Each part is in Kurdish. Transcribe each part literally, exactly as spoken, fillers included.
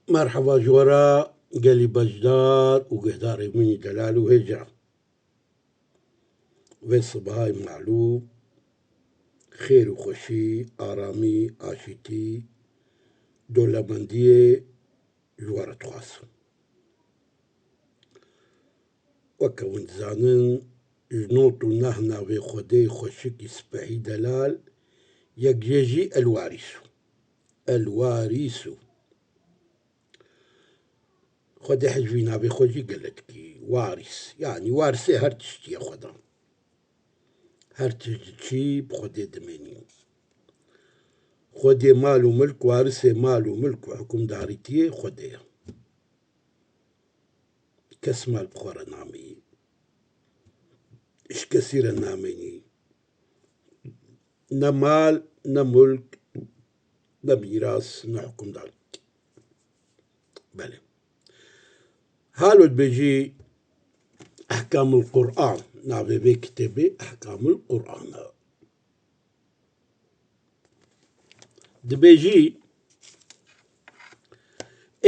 Merheba ji we re gelî beşdar û guhdarê min î delal û hêja. Vê sibahayê malûm xêr û xweşî, aramî, aşîtî, dolemendiyê ji we re dixwazim. Weke hûn dizanin, ji not û neh navê Xwedê xweşikî spehî delal, yek jê jî El Warîs o. El Warîs o. Xwedê hej vî navê xwe jî gelek dikî. Warîs. Yanî warisê her tiştî ye Xwedan. Her tişt diçî bi Xwedê dimênî. Xwedê mal û milk, warisê mal û milk û hukimdarîtiyê Xwedê ye. Kes mal bi xwe re nameyî. Ji kesî re namênî. Ne mal, ne mulk, ne mîras, ne hukimdarî. Belê. Halo dibêjî Ehkamul Quran. Navê vê kitêbê Ehkamul Quran e. Dibêjî,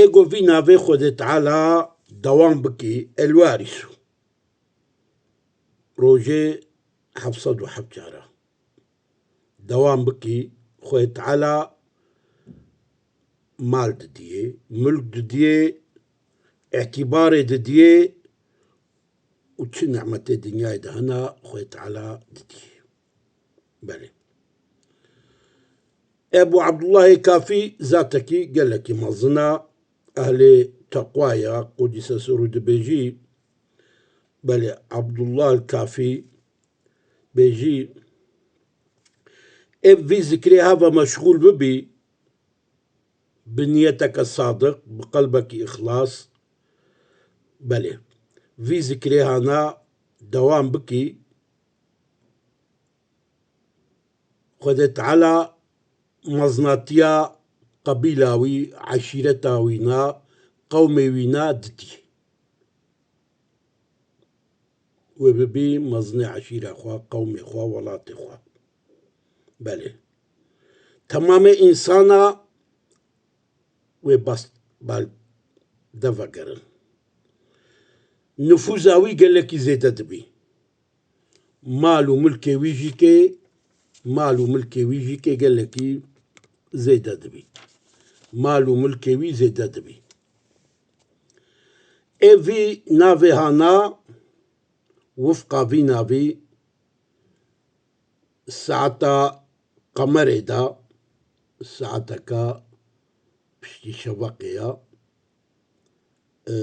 ê go vî navê Xwedê Teala dewam bikî, El Warîs o. Rojê heft sed û heft cara. Dewam bikî, Xwedê Teala mal didiyê, mulk didiyê, îtîbarê didiyê û çi nîmetê dinyayê de hene Xwedê Teala didiyê. Belê. Ebu Abdullahê Kafî zatekî gelekî mezin e, ehlê teqwa ye, qudîse sirû dibêjî. Belê, Abdullah el Kafî bêjî, ê vî zikrê heve meşxûl bibî, bi niyeteke sadiq, bi qelbekî îxlas, belê, vî zikrê hana dewam bikî, Xwedê Teala meznatiya qebîla wî, eşîreta wî na, qewmê wî na didî. Wê bibî mezinê eşîra xwe, qewmê xwe, welatê xwe. Belê. Temamê însana wê bas, bal de vegerin. Nifûza wî gelekî zêde dibî. Mal û milkê wî jî kê, mal û milkê wî jî kê gelekî zêde dibî. Mal û milkê wî zêde dibî. Ê vî navê hana, wifqa vî navî saeta qemerê de, saeteke piştî şeveqê ya, e,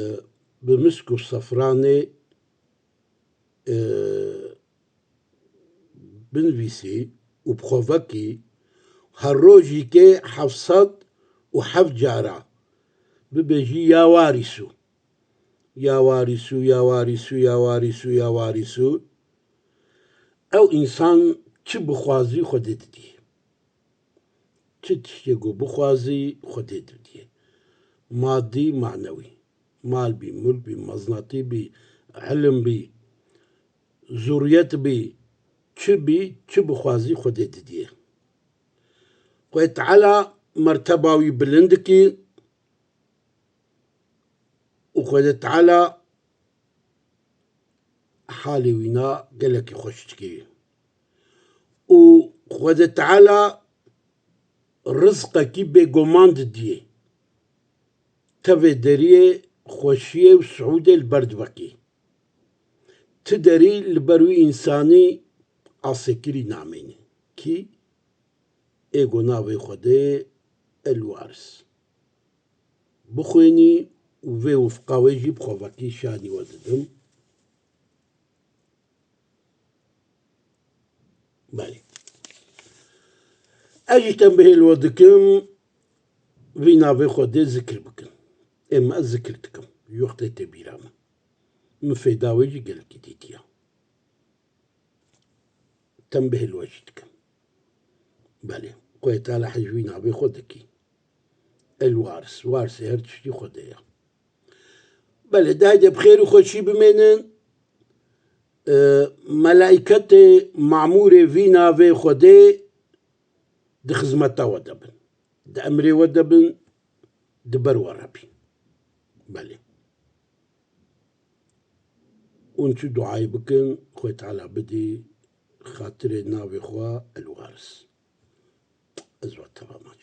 bi misk û sefranê, e, binivîsî û bi xwe vekî, her rojîkê heft sed û heft cara bibêjî ya warîsû. Ya warîsû, ya warîsû, ya warîsû, ya warîsû. Ew însan çi bixwazî Xwedê didî. Çi tiştê ku bixwazî Xwedê didiyê. Madî, manewî. Mal bî, mulk bî, meznatî bî, ilim bî, zuriyet bî, çi bî, çi bixwazî Xwedê didiyê. Xwedê Teala merteba wî bilind dikî û Xwedê Teala halê wîna gelekî xweş dikê. Û Xwedê Teala rizqekî bêguman didiyê. Tevê deriyê xweşiyê û siûdê li ber divekî. Ti derî li ber wî însanî asêkirî namênî. Kî? Ê go navê Xwedê El Waris. Bixwînî û vê wifqa wê jî bi xwe vekî şanî we didim. Belê. Ez jî tembihê li we dikim, vî navê Xwedê zikir bikin. Ê min ez zikir dikim. Ji wextê tê bîra min. Min fêda wê jî gelekî dîtiya. Tembihê li we jî dikim. Belê. Xwedê Teala hej vî navê xwe dikî. El Waris. Warisê her tiştî Xwedê ye. Belê, dayê de bi xêr û xweşî bimênin. E, melaîketê mamûrê vî navê Xwedê di xizmeta we de bin. Di emrê we de bin. Di ber we re bî. Belê. Hûn çi duayê bikin, Xwê Teala bidî xatirê navê xwe El Waris. Ez we teva me